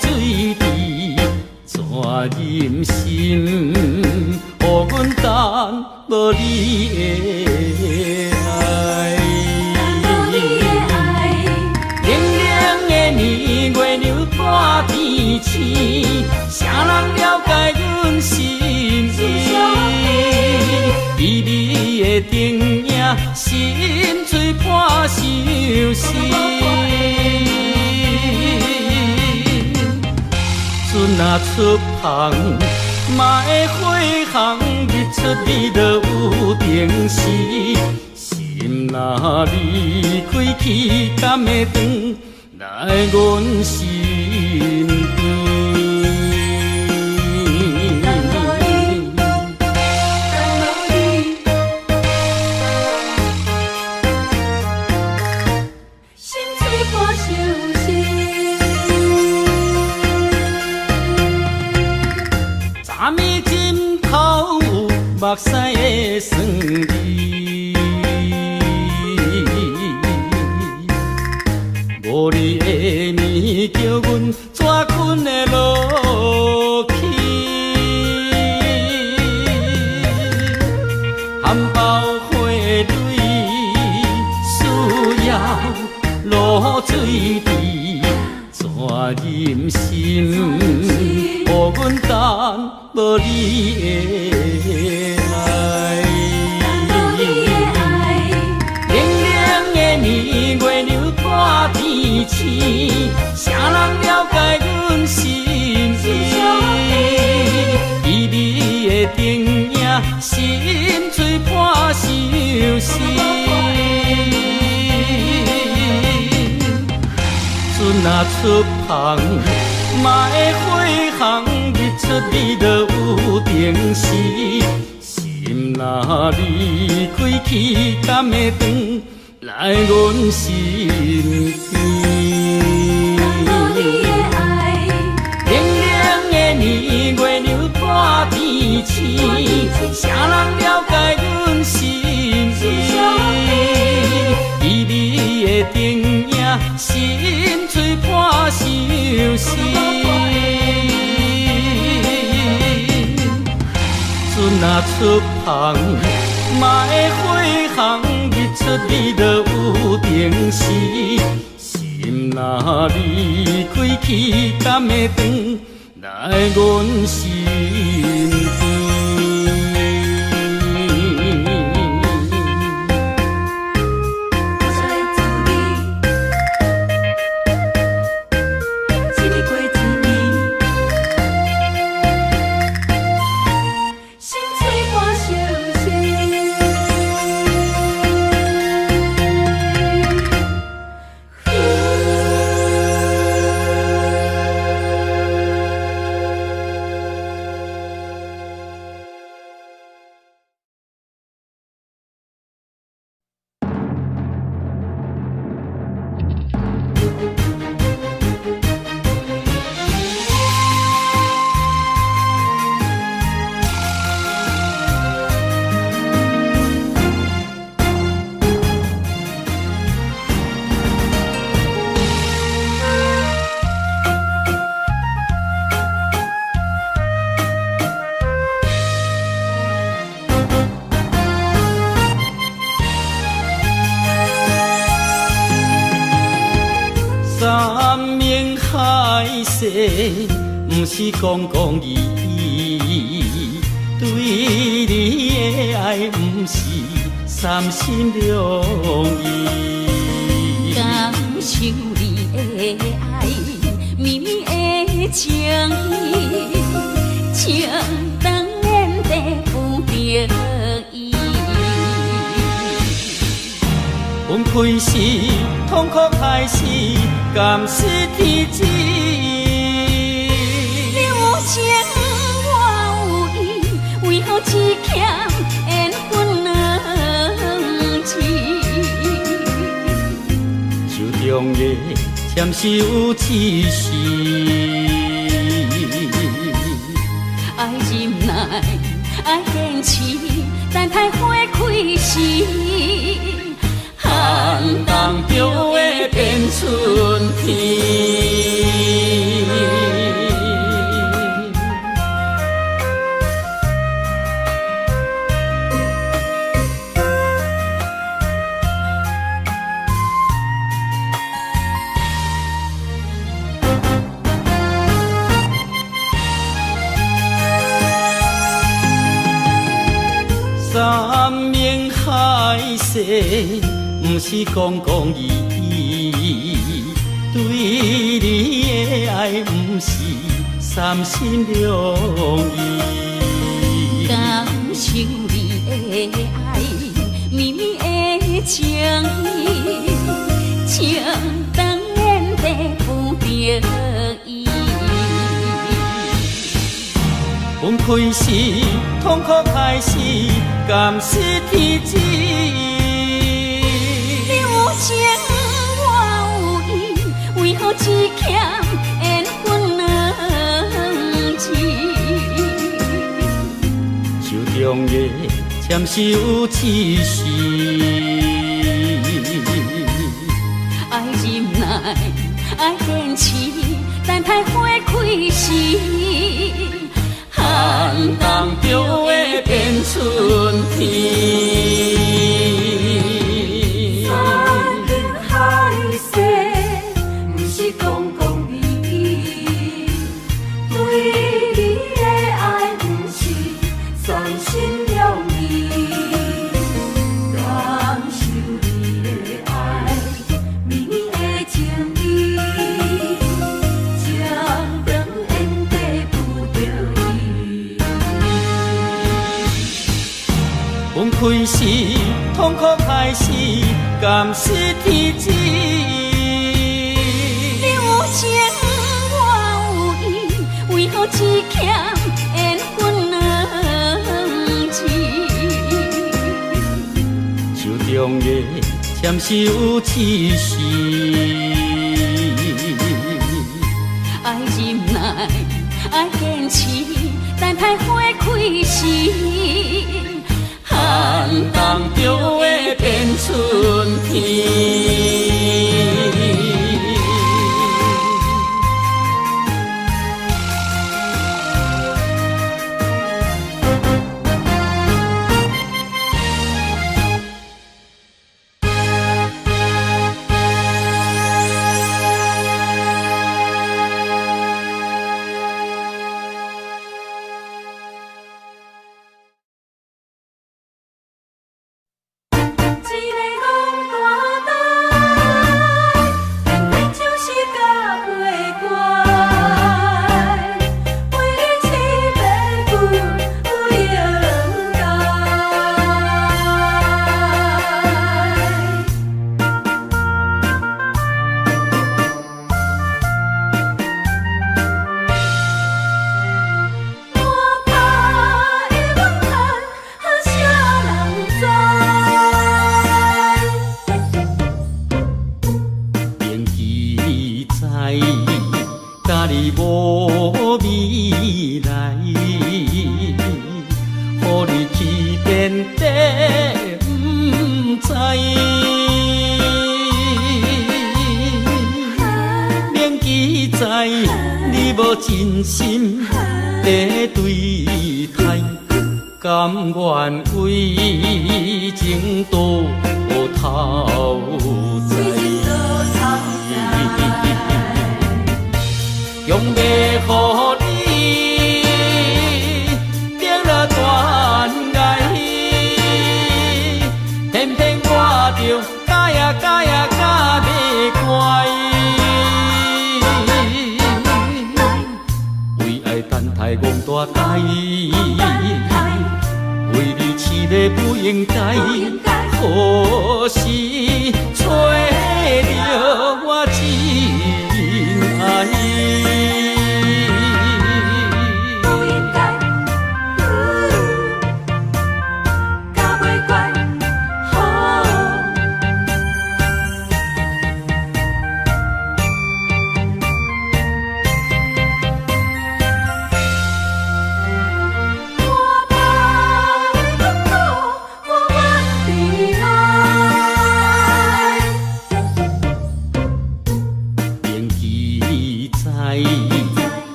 水滴，怎忍心予阮等无你的爱？冷冷的年月流半天星，谁人了解阮心意？美丽的灯影，心碎破相思。船若出航，嘛会火红，日出日落有定时。心若离开去，敢会转来阮身边？心碎破相思。昨暝枕头有目屎的酸味，无你的暝叫阮怎睏会落去？含苞花蕊需要露水滴，怎忍心予阮等无你的爱？冷冷的年月流半天星，谁人了解阮心意？美丽出芳，嘛會火烘，日出日落有定時。心若離開去，敢會轉來阮身邊？冷冷的年月娘半天星，啥人了解阮心意？美丽的灯影，心碎破相思。船若出芳，嘛會火烘，日出日落有定時。心若離開去，敢會轉來阮身邊？山盟海誓，毋是講講而已。對你的愛，毋是三心兩意。感受你的愛，绵綿的情意，情長緣地不得已。分開時，痛苦開始，敢是天旨意？你有情，我有意，為何只欠緣分兩字？手中的籤詩有一時，愛忍耐，愛堅持，等待花開時。寒冬就會變春天。山盟海誓，毋是講講而已。對你的愛，毋是三心兩意。感受你的愛，綿綿的情意，情長緣地不得已。分開時，痛苦開始，敢是天旨意？你有情，我有意，為何只欠緣分兩字？手中的籤詩有一時，愛忍耐，愛堅持，等待花開時。寒冬就會變春天。山盟海誓，毋是講講而已。對你的愛，毋是三心兩意。感受你的愛，綿綿的情意，情長緣短不得已。分開時，痛苦開始，敢是天旨意？你有情，只欠缘分两字。手中的签诗有一时，爱忍耐，爱坚持，等待花开时，寒冬就会变春天。真心在对待，甘愿为情倒头栽，强欲予你跌落断崖，偏偏我著咬呀咬呀咬袂乖。戆大呆，为你痴迷不应该，何时找著我真爱？不应该，咬袂乖。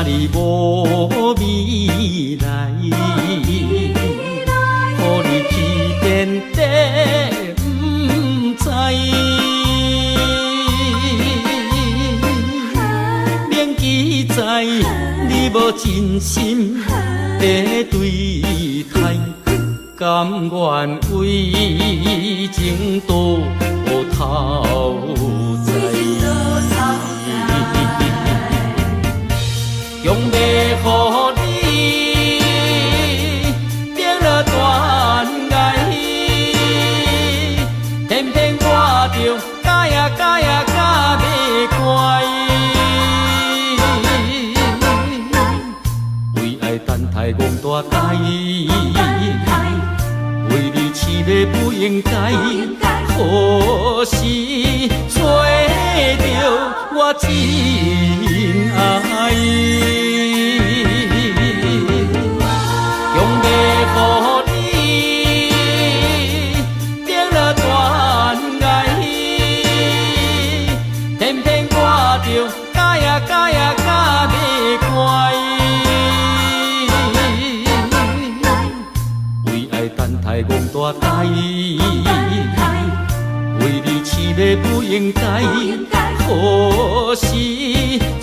你无未来，予你去天地不知。免记载，你无真心在对待，甘愿为情倒头栽。强欲予你跌落断崖，偏偏我著咬呀咬呀咬袂乖。为爱等待戆大呆，为你痴迷不应该，何时找著我真爱？强欲予你跌落断崖，偏偏我著咬呀咬呀咬袂乖。为爱等待戆大呆，为你痴迷不应该，何时找